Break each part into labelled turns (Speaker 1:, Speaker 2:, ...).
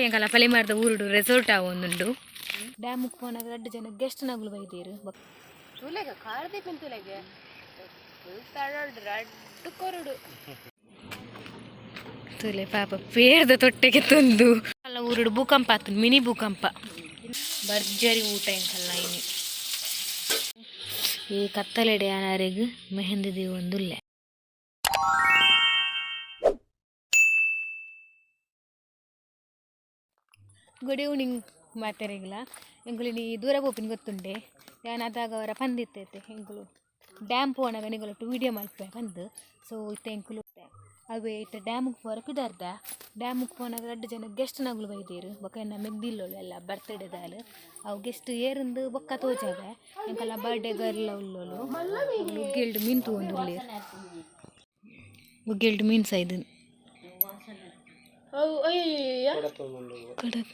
Speaker 1: ಎಂಕಲ ಪಲಿಮಾರ್ದ ಊರುಡು ರೆಸಾರ್ಟ್ ಆವೊಂದುಂಡು. ಡ್ಯಾಮ್ ಪೋನಾಗ ರಡ್ಡ್ ಜನ ಗೆಸ್ಟ್ ನಗುಲು ಬೈದೇರು.
Speaker 2: ತುಲೆಗ ಕಾರ್ದೀಪಿನ ತುಲೆಗೆ ಫುಲ್ ತಡೋಡು ರಡ್ಡು ಕೊರಡು.
Speaker 1: ತುಲೆ ಪಾಪ ಪೇರ್ದ ತೊಟ್ಟೆಗೆ ತಂದು. ಅಲ್ಲ ಊರುಡು ಭೂಕಂಪ ಆತು, ಮಿನಿ ಭೂಕಂಪ. ಭರ್ಜರಿ ಊಟ ಎಂಕಲ್ಲ ಇನಿ. ಈ ಕತ್ತಲೆಡೆ ಯಾನಾರೆಗ್ ಮೆಹಂದಿ ದೀವೊಂದುಲ್ಲೆ. ಗುಡ್ ಈವ್ನಿಂಗ್ ಮಾತೆರೆಗ್ಲ. ಎಂಕುಲು ಇನಿ ದೂರ ಪೋಪಿನ ಗೊತ್ತುಂಡೆ. ಯಾನ್ ಅದಾಗ ಅವರ ಪಂದಿತ್ತೈತೆ, ಎಂಕುಲು ಡ್ಯಾಮ್ ಪೋನಾಗ ನಿಕುಲೊಟ್ಟು ವೀಡಿಯೋ ಮಲ್ಪೆ ಪಂದ್. ಸೊ ಇತ್ತೆ ಎಂಕುಲು ಅವೇ ಇತ್ತೆ ಡ್ಯಾಮಿಗೆ ಪೋರ ಪಿದಾರ್ದ. ಡ್ಯಾಮಿಗೆ ಪೋನಾಗ ರಡ್ಡ್ ಜನ ಗೆಸ್ಟ್ ನಗುಲು ಬೈದೇರು. ಬೊಕ ಎನ್ನ ಮೆಗ್ದಿಲ್ಲೋಳು ಎಲ್ಲ ಬರ್ತ್ಡೇದಾಲ್. ಅವು ಗೆಸ್ಟ್ ಏರಿಂದು ಬೊಕ್ಕ ತೋಜಾವೆ. ಎಂಕಲ್ನ ಬರ್ಡೇ ಗರ್ಲ್ ಉಲ್ಲೋಲು. ಉಗ್ಗೆಲ್ಡ್ ಮೀನ್ ತೂವೊಂದುಲ್ಲೆರ್. ಉಗ್ಗೆಲ್ಡ್ ಮೀನ್ ಸೈದು.
Speaker 2: ಅವು ಅಯ್ಯಯ್ಯ.
Speaker 1: ಕಡಕ್.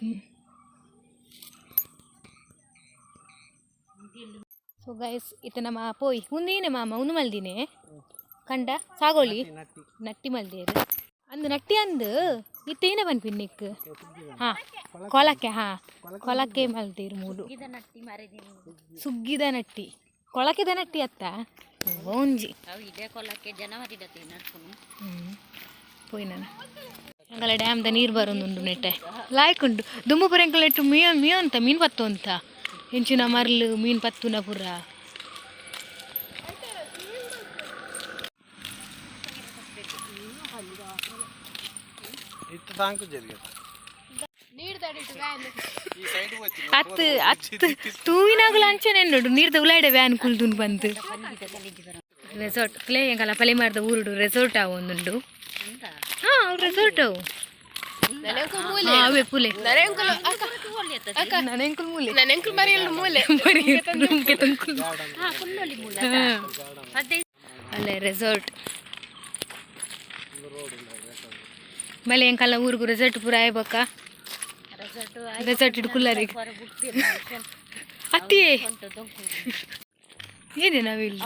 Speaker 1: ಸೊ ಗೈಸ್, ಇತ್ತೆ ನಮ್ಮ ಪೋಯಿ ಉಂದೀನೆ ಮಾಮ ಉಂದು ಮಲ್ದಿನೆ ಕಂಡ ಸಾಗೋಳಿ ನಟ್ಟಿ ಮಲ್ದೇರು ಅಂದು ನಟ್ಟಿ ಅಂದು. ಇತ್ತೆ ಏನ ಪನ್ಪಿನ್ ನಿಕ್? ಹಾ, ಕೊಲಕ್ಕೆ. ಹಾ, ಕೊಲಕ್ಕೆ ಮಲ್ದೇರು ಮೂಲು. ಸುಗ್ಗಿದ ನಟ್ಟಿ, ಕೊಳಕೆದ ನಟ್ಟಿ ಅತ್ತ ಒಂಜಿ. ಪೋಯಿ ನಾನು. ಅಂಗಲ ಡ್ಯಾಮ್ದ ನೀರು ಬರೋದುಂಡು ನೆಟ್ಟೆ, ಲಾಯ್ಕ್ ಉಂಡು. ದುಂಬು ಪೂರ ಎಂಕಲ್ ನೆಟ್ಟು ಮೀನ್ ಮೀನ್ ಅಂತ ಮೀನ್ ಪತ್ತು ಅಂತ ಎಂಚಿನ ಮರ್ಲು ಮೀನ್ ಪತ್ತುನ ಪೂರ.
Speaker 3: ಇತ್ತು ತಾಂಕು ಜರಿಗೆ.
Speaker 2: ನೀರು ತಡಿಟು ವ್ಯಾನ್.
Speaker 3: ಈ ಸೈಡ್ ಹೋಯ್ತು.
Speaker 1: ಅತ್ತು ಅತ್ತು, ತೂವಿನಾಗುಲ ಅಂಚನೆ ನೋಡು. ನೀರ್ದ ಉಲಾಯ್ಡೆ ವ್ಯಾನ್ ಕುಲ್ದುನ್ ಬಂತು. ರೆಸಾರ್ಟ್ ಪ್ಲೇ ಎಂಕಲ ಪಲಿಮಾರ್ದ ಊರುಡು ರೆಸಾರ್ಟ್ ಆವೊಂದುಂಡು. ಹಾ, ರೆಸಾರ್ಟ್ ಅವು. ಹಾ, ಅವೇ ಪುಲೆ.
Speaker 2: ನರೆಂಕುಲು ಅಕ್ಕ ಅಕ್ಕ.
Speaker 1: ನನಂಕುಲ್ ಮೂಲೆ.
Speaker 2: ನನೆಂಕುಲು ಮರಿಯಲ್ಲ ಮೂಲೆ.
Speaker 1: ಬರೀ ರೂಮ್ಗೆ ತಂಕುಲ್. ಅಲ್ಲೇ ರೆಸಾರ್ಟ್ ಮೇಲೆ ಎಂಕಲ್ಲ ಊರುಗು ರೆಸಾರ್ಟ್ ಪೂರ ಆಯ್ಬಕ್ಕ. ರೆಸಾರ್ಟ್ ಇಡ್ಕುಲ್ಲರಿ ಅತ್ತಿಯೇ ಏನೇ ನಾವಿಲ್ಲ.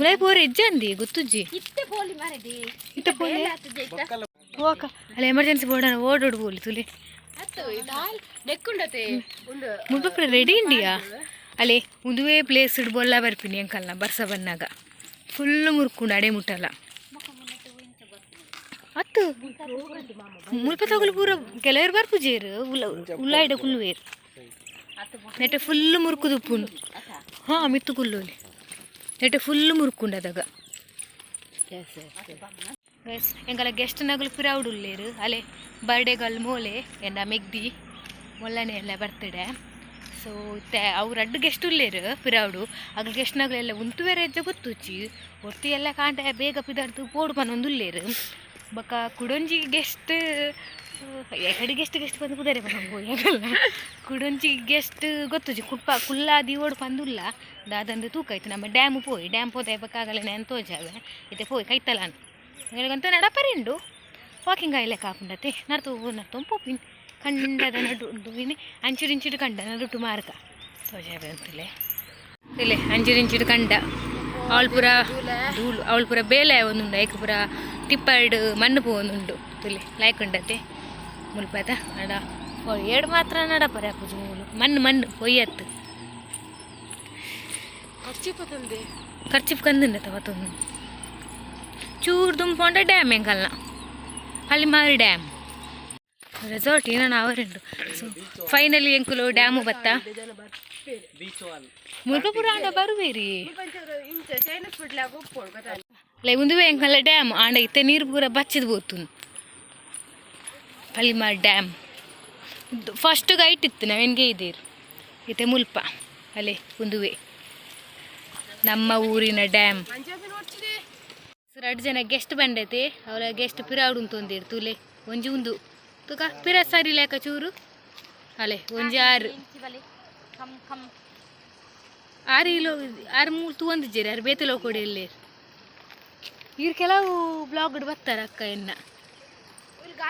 Speaker 1: ಉಲಾಯ್ ಪೋರ ಹೆಜ್ಜಂದಿ ಗೊತ್ತುಜ್ಜಿ. ಇತ್ತ ಪೋಲೆ ಹೋಕ ಅಲ್ಲ. ಎಮರ್ಜೆನ್ಸಿ ಬೋರ್ಡ್ ಓಡೋಡು ಬೋಲಿ ತುಲೆ.
Speaker 2: ಅತ್ತು ದಾಲ್ ನೆಕ್ಕುಂಡತೆ ಉಂಡು.
Speaker 1: ಮುಲ್ಪ ರೆಡಿ ಇಂಡಿಯಾ ಅಲ್ಲೇ ಉಂದುವೇ ಪ್ಲೇಸ್ ಬೊಲ್ಲ ಬರ್ಪಿನಿ ಅಂಕಲ್ನ. ಬರ್ಸ ಬನ್ನಾಗ ಫುಲ್ ಮುರ್ಕುಂಡು ಅಡೆ ಮುಟ್ಟಲ್ಲ. ಅತ್ತು ಮುಲ್ಪ ತಗುಲು ಪೂರ ಕೆಲವರು ಬರ್ಪುಜೇರು, ಉಲ್ಲ ಉಲ್ಲಾಯ್ಡ ಕುಲ್ಲುವೇರು. ನೆಟ್ಟೆ ಫುಲ್ ಮುರ್ಕುದುಪ್ಪುಂಡು. ಹಾಂ, ಮಿತ್ತು ಕುಲ್ಲೋಲಿ. ನೆಟ್ಟೆ ಫುಲ್ ಮುರ್ಕುಂಡು ಅದಾಗ. ಗೈಸ್, ಎಂಕಲ ಗೆಸ್ಟ್ ನಗುಲು ಪಿರಾವುಡುಲ್ಲೇರು. ಅಲೆ ಬರ್ಡೇ ಗಲ್ ಮೋಲೆ ಎನ್ನ ಮೆಗ್ದಿ ಮೊಲ್ಲನೆ ಎಲ್ಲ ಬರ್ತಡೆ. ಸೊ ಇತ್ತೆ ಅವ್ರು ರಡ್ಡು ಗೆಸ್ಟ್ ಉಲ್ಲೇರು ಪಿರಾವುಡು. ಅಗಲ್ ಗೆಸ್ಟ್ ನಗಲೆಲ್ಲ ಉಂತುವೇರೆ ಹೆಜ್ಜೆ ಗೊತ್ತುಚ್ಚಿ. ಒರ್ತಿ ಎಲ್ಲ ಕಾಂಟೆ ಬೇಗ ಪಿದಾರ್ದು ಪೋಡು ಪನೊಂದು ಉಲ್ಲೇರು. ಬೊಕ ಕುಡೊಂಜಿ ಗೆಸ್ಟ್ ಎಕಡೆ ಗೆಸ್ಟ್ ಗೆಸ್ಟ್ ಬಂದು ಕುದರೆ ಪನೊಂದು. ಕುಡೊಂಜಿ ಗೆಸ್ಟ್ ಗೊತ್ತುಜಿ, ಕುಪ್ಪ ಕುಲ್ಲಾದಿ ಓಡು ಪಂದುಲ್ಲ. ದಾದಂದು ತೂಕ ಆಯ್ತು. ನಮ್ಮ ಡ್ಯಾಮ್ ಪೋಯಿ, ಡ್ಯಾಮ್ ಪೋತೆ ಬಕ್ಕಾಗಲೆ ನೆನ್ ತೋಜಾವೆ. ಇತ್ತೆ ಪೋಯಿ ಕೈತಲಾನ್ ಎಂಗಲ್ಗಂತ ನಡಪರಿಂಡು. ವಾಕಿಂಗ್ ಆಯ್ಲೆ ಕಾಪುಂಡತೆ. ನಡ್ತು ನಡ್ತು ಪೋಪಿನ್. ಕಂಡದ ನಡು ಇನಿ ಅಂಚಿಡಿಂಚಿಡು ಕಂಡ ನಡುಟು ಮಾರ್ಗ ತೋಜಾವೆ ಅಂತಲೇ. ಇಲ್ಲೇ ಅಂಚಿಡಿಂಚಿಡು ಕಂಡ. ಅವಳು ಪೂರ ಧೂಳು, ಅವಳು ಪೂರ ಬೇಲೆ ಒಂದುಂಡು. ಐಕ್ ಪೂರ ಟಿಪ್ಪರ್ಡ್ ಮಣ್ಣು ಪೋವೊಂದುಂಡು. ತುಲೆ ಲಾಯ್ಕ್ ಉಂಡತೆ ಮುಲ್ಪದ ನಡ. ಏಡು ಮಾತ್ರ ನಡಪರೆ ಅಪ್ಪುಜಿ ಮೂಲು. ಮಣ್ಣು ಮಣ್ಣು ಪೊಯ್ಯತ್ತು.
Speaker 2: ಖರ್ಚಿಪ ತಂದೆ.
Speaker 1: ಖರ್ಚಿಪ್ ಕಂದುಂಡ ತವತ್ತೊಂದು. ಚೂರು ದುಂಪೊಂಡ ಡ್ಯಾಮ್ ಎಂಕಲ್ನ ಪಲಿಮಾರು ಡ್ಯಾಮ್ ರೆಸಾರ್ಟ್ ಏನ ಅವರುಂಡು. ಸೊ ಫೈನಲಿ ಎಂಕುಲು ಡ್ಯಾಮು ಬತ್ತ. ಮುಲ್ಪ ಪೂರ ಆಂಡ ಬರುವೇರಿ.
Speaker 2: ಇಂಚ ಚೈನೀಸ್ ಫುಡ್ ಒಪ್ಪೋಡು ಗೊತ್ತಲ್ಲ.
Speaker 1: ಲೈ ಉಂದುವೆ ಎಂಕಲ್ಲ ಡ್ಯಾಮ್. ಆಂಡ ಇತ್ತೆ ನೀರು ಪೂರ ಬಚ್ಚಿದ್ ಪೋತುಂಡು. ಪಲಿಮಾರ್ ಡ್ಯಾಮ್ ಫಸ್ಟ್ ಗೈಟ್ ಇತ್ತು, ನಾವೆನ್ಗೆ ಇದ್ದೀರು. ಇತ್ತೆ ಮುಲ್ಪ ಅಲೆ ಉಂದುವೆ ನಮ್ಮ ಊರಿನ ಡ್ಯಾಮ್. ರಡ್ಡು ಜನ ಗೆಸ್ಟ್ ಬಂಡೈತೆ. ಅವರ ಗೆಸ್ಟ್ ಪಿರಾವುಡು ಉಂತೊಂದಿರು. ತೂಲೆ, ಒಂಜಿ ಉಂದು ತುಕ ಪಿರ ಸರಿ ಲೇಕ ಚೂರು. ಅಲೆ ಒಂಜಿ ಆರು ಆರು ಇಲೋ ಆರು ಮೂರು ತೂವೊಂದಿಜ್ಜೇರು. ಆರು ಬೇತೆ ಲೋಕೋಡಿ ಎಲ್ಲೇರು. ಇರ್ ಕೆಲವು ಬ್ಲಾಗ್ ಬರ್ತಾರೆ ಅಕ್ಕ ಎನ್ನ.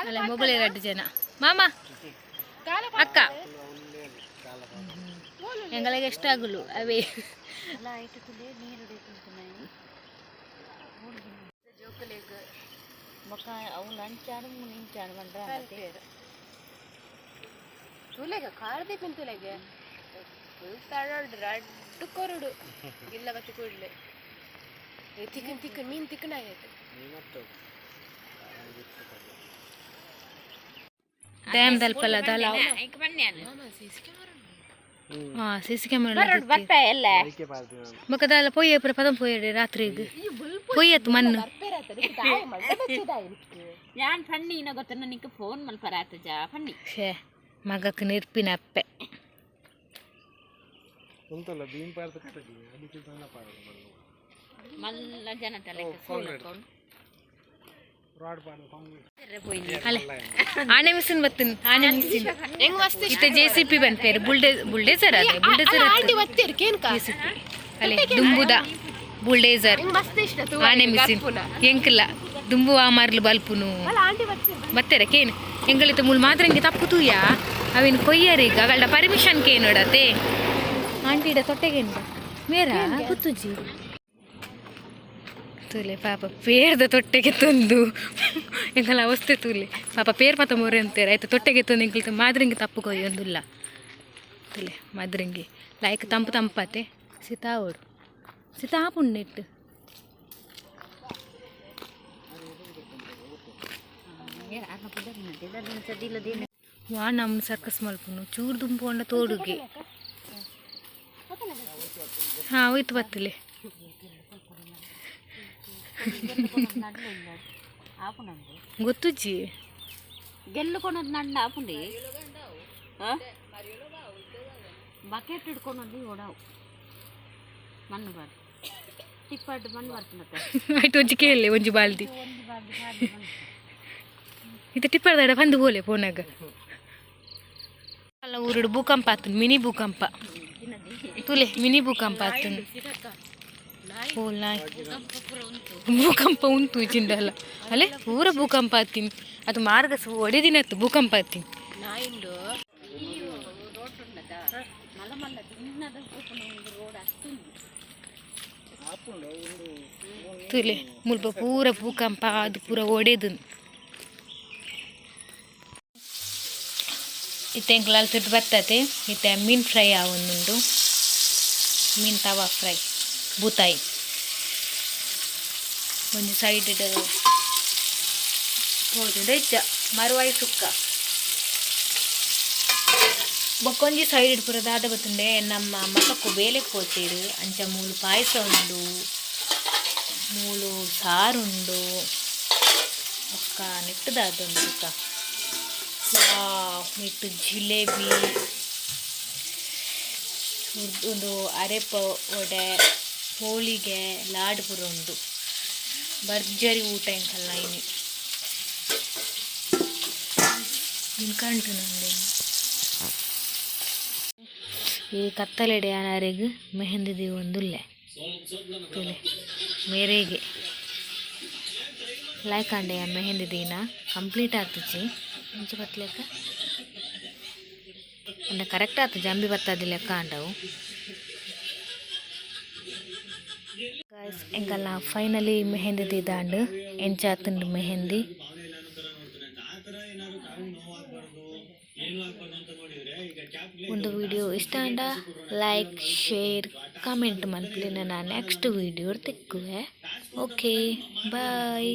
Speaker 1: ಅಲ್ಲ ಮೊಬೈಲ್ ರಡ್ಡು ಜನ ಮಾಮ ಅಕ್ಕ ಎಂಗಳಿಗೆ ಎಷ್ಟು ಆಗಲು ಅವೇ.
Speaker 3: ಬೊಕ್ಕ ಅವು ಅಂಚಾಡು ಇಂಚಾಡು ಬಂದ್ರೆ.
Speaker 2: ತುಲೆಗೆ ಕಾರ್ ದೀಪಿನ ತುಲೆಗೆ ತಡೋಡು ರಡ್ಡು ಕೊರಡು ಇಲ್ಲ ಬತ್ತಿ ಕೂಡಲೇ ತಿಕ್ಕನ್ ತಿಕ್ಕನ್ ಮೀನು ತಿಕ್ಕನ ಆಯ್ತು.
Speaker 1: ಡ್ಯಾಮ್ ದಲ್ಪಲ್ಲ ದಲ. ಹಾ, ಸಿಸಿ ಕ್ಯಾಮೆರಾ.
Speaker 3: ಬತ್ತ ಎಲ್ಲ.
Speaker 1: ಬೊಕ್ಕ ದಾಲ ಪೊಯ್ಯೆ ಪೂರ ಪದಂ ಪೋಯಡೆ ರಾತ್ರಿಗ್ ಪೊಯ್ಯತ್ತು ಮಣ್ಣು.
Speaker 3: ಯಾನ್ ಫಣ್ಣಿ ಇನ್ನ ಗೊತ್ತ ನಿಂಗೆ ಫೋನ್ ಮಲ್ಪರ ಆತಜ ಫಣ್ಣಿ.
Speaker 1: ಶೇ ಮಗಕ್ ನಿರ್ಪಿನ ಅಪ್ಪೆ.
Speaker 4: ಉಂತಲ್ಲ ಬೀಮ್ ಪಾರ್ದ ಕಟ್ಟಡಿ ಅದಕ್ಕೆ ತಾನ ಪಾಡೋದು ಮಣ್ಣು.
Speaker 3: ಮಲ್ಲ ಜನ ತಲೆ.
Speaker 4: ರಾಡ್ ಪಾಡು ಕಾಂಕ್ರೀಟ್.
Speaker 1: ಅಲೆ ಆನೆ ಮಿಷಿನ್ ಬತ್ತಿನ, ಆನೆ ಮಿಷಿನ್. ಇತ್ತೆ ಜೆ ಸಿ ಪಿ ಬನ್ಪೇರು, ಬುಲ್ಡೇಸರ್ ಅದೇ ಬುಲ್ಡೇಸರ್.
Speaker 2: ಆಂಟಿ ಬತ್ತೀರ್ ಕೇನ್ಕ.
Speaker 1: ಅಲೆ ದುಂಬುದ ಬುಲ್ಡೇಸರ್.
Speaker 2: ಮಸ್ತ್ ಇಷ್ಟ.
Speaker 1: ಆನೆ ಮಿಷಿನ್ ಎಂಕಲ್ಲ ದುಂಬು ಆ ಮಾರ್ಲು ಬಲ್ಪುನು.
Speaker 2: ಆಂಟಿ ಬತ್ತೀರ್.
Speaker 1: ಬತ್ತೆರ ಕೇನು ಎಂಕಲಿತ ಮೂಲು ಮಾತ್ರ ಎಂಗೆ ತಪ್ಪು ತೂಯ ಅವೇನು ಕೊಯ್ಯರ್ ಈಗ ಅಗಲ್ಡ ಪರ್ಮಿಷನ್ ಕೇನೋಡತೆ. ಆಂಟಿಡ ತೊಟ್ಟೆಗೇನು ಮೇರ ಗೊತ್ತುಜಿ. ತೂಲೆ ಪಾಪ ಪೇರ್ದ ತೊಟ್ಟೆಗೆ ತಂದು ಎಂಕಲ ಅವಸ್ಥೆ ತೂಲೆ. ಪಾಪ ಪೇರ್ ಪತ ಮೊರೆ ಅಂತಾರೆ ಆಯ್ತು ತೊಟ್ಟೆಗೆ ತಂದು ಎಂಕಲ್ತ ಮಾದ್ರಿಂಗಿ ತಪ್ಪು ಕೊಯ್ಯೊಂದುಲ್ಲ. ತೂಲೆ ಮಾದ್ರಿಂಗಿ ಲೈಕ್ ತಂಪು ತಂಪಾತೆ ಸೀತಾವೋಡು ಸೀತಾ ಪುಣ್ಣೆಟ್ಟು. ವಾ ನಮ್ಮ ಸರ್ಕಸ್ ಮಲ್ಪುನು ಚೂರು ದುಂಪು ತೋಡುಗೆ. ಹಾ ಹೋಯ್ತು ಬತ್ತಲೆ. ಗೊತ್ತುಜ್ಜಿ.
Speaker 3: ಗೆಲ್ಲು ಕೊನೋದು ನಂಡ ಆಪುಂಡಿ ಬಕೆಟ್ ಹಿಡ್ಕೊಳೋದು ಓಡಾವು ಮಣ್ಣು ಬಾರ್ದು ಟಿಪ್ಪಟ್ಟು ಮಣ್ಣು ಬರ್ತನತ್ತೆ.
Speaker 1: ಆಯ್ತು ಒಂಜಿ ಕೇಳಿ ಒಂಜಿ ಬಾಲ್ದಿ.
Speaker 3: ಒಂದು ಬಾರ್ದು ಬಾರ್ದು ಮಣ್ಣು.
Speaker 1: ಇದು ಟಿಪ್ಪರ್ದಾಡ ಬಂದು ಬೋಲೆ ಫೋನಾಗ ಅಲ್ಲ. ಊರುಡು ಭೂಕಂಪ ಆತುಂಡು, ಮಿನಿ ಭೂಕಂಪ. ತುಲೆ ಮಿನಿ ಭೂಕಂಪ ಆತುಂಡು. ಪೋಲ್ ನಾಯಿ ಭೂಕಂಪ ಉಂಟು ಚಿಂಡಲ್ಲ. ಅಲ್ಲೇ ಪೂರ ಭೂಕಂಪ ಆತೀನಿ ಅದು ಮಾರ್ಗ ಒಡೆದಿನತ್ತು ಭೂಕಂಪ ಆತೀನಿ.
Speaker 2: ನಾಯಿಂಡು.
Speaker 3: ರೋಡ್ ಉಂಡದ ಮಲ್ಲ ಮಲ್ಲ ದಿನದ ಒಂದು ರೋಡ್ ಅಷ್ಟುಂಡು.
Speaker 1: ತುಲೆ ಮುಲ್ಪ ಪೂರ ಭೂಕಂಪ ಅದು ಪೂರ ಒಡೆದು. ಇತ್ತೆ ಎಂಕ್ಲ ಅಲ್ತಿರ್ದು ಬರ್ತತೆ. ಇತ್ತೆ ಮೀನು ಫ್ರೈ ಆವೊಂದುಂಡು, ಮೀನು ತವಾ ಫ್ರೈ ಬೂತಾಯಿ. ಒಂಜಿ ಸೈಡ್ ಪೋಜುಂಡು ಇಜ್ಜ ಮರುವಾಯಿ ಸುಕ್ಕ. ಬೊಕ್ಕೊಂಜಿ ಸೈಡ್ ಪೂರ ದಾದ ಬತ್ತುಂಡೆ ನಮ್ಮ ಮಕಕ್ಕು ಬೇಲೆ ಪೋತೇರು. ಅಂಚ ಮೂಲು ಪಾಯಸ ಉಂಡು, ಮೂಲು ಸಾರುಂಡು, ಬೊಕ್ಕ ನೆಟ್ಟುದಾದುಂಡು ಸುಕ್ಕ. ವಾವ್, ನೆಟ್ಟು ಜಿಲೇಬಿ ಒಂದು ಅರೆಪ ವಡೆ ಹೋಳಿಗೆ ಲಾಡ್ ಪೂರ ಉಂಡು. ಭರ್ಜರಿ ಊಟ ಎಂಕಲ್ನ ಇನಿ ನಿನ್ಕಂಟು ನಂದೆ. ಈ ಕತ್ತಲೆಡೆ ಯಾನಾರೆಗ್ ಮೆಹಂದಿ ದೀವೊಂದುಲ್ಲೆ. ತೂಲೆ ಮೇರೆಗೆ ಲೈಕ್ ಆಂಡೆ. ಮೆಹಂದಿ ದೀನ ಕಂಪ್ಲೀಟ್ ಆತುಜಿ ಇಂಚ ಬತ್ಲೆಕ್ಕ ಅಂಡ ಕರೆಕ್ಟ್ ಆತು ಜಂಬಿ ಬತ್ತದಿ ಲೆಕ್ಕ ಆಂಡವು. ಗಾಯ್ಸ್, ಎಂಕಲ್ನ ಫೈನಲಿ ಮೆಹಂದಿ ದೀದಾಂಡ್. ಎಂಚ ಆತುಂಡು ಮೆಹಂದಿ? ಒಂದು ವಿಡಿಯೋ ಇಷ್ಟ ಆಂಡ ಲೈಕ್ ಶೇರ್ ಕಮೆಂಟ್ ಮಲ್ಪುಲೆ. ನನ್ನ ನೆಕ್ಸ್ಟ್ ವಿಡಿಯೋ ತಿಕ್ಕುವೆ. Okay, bye.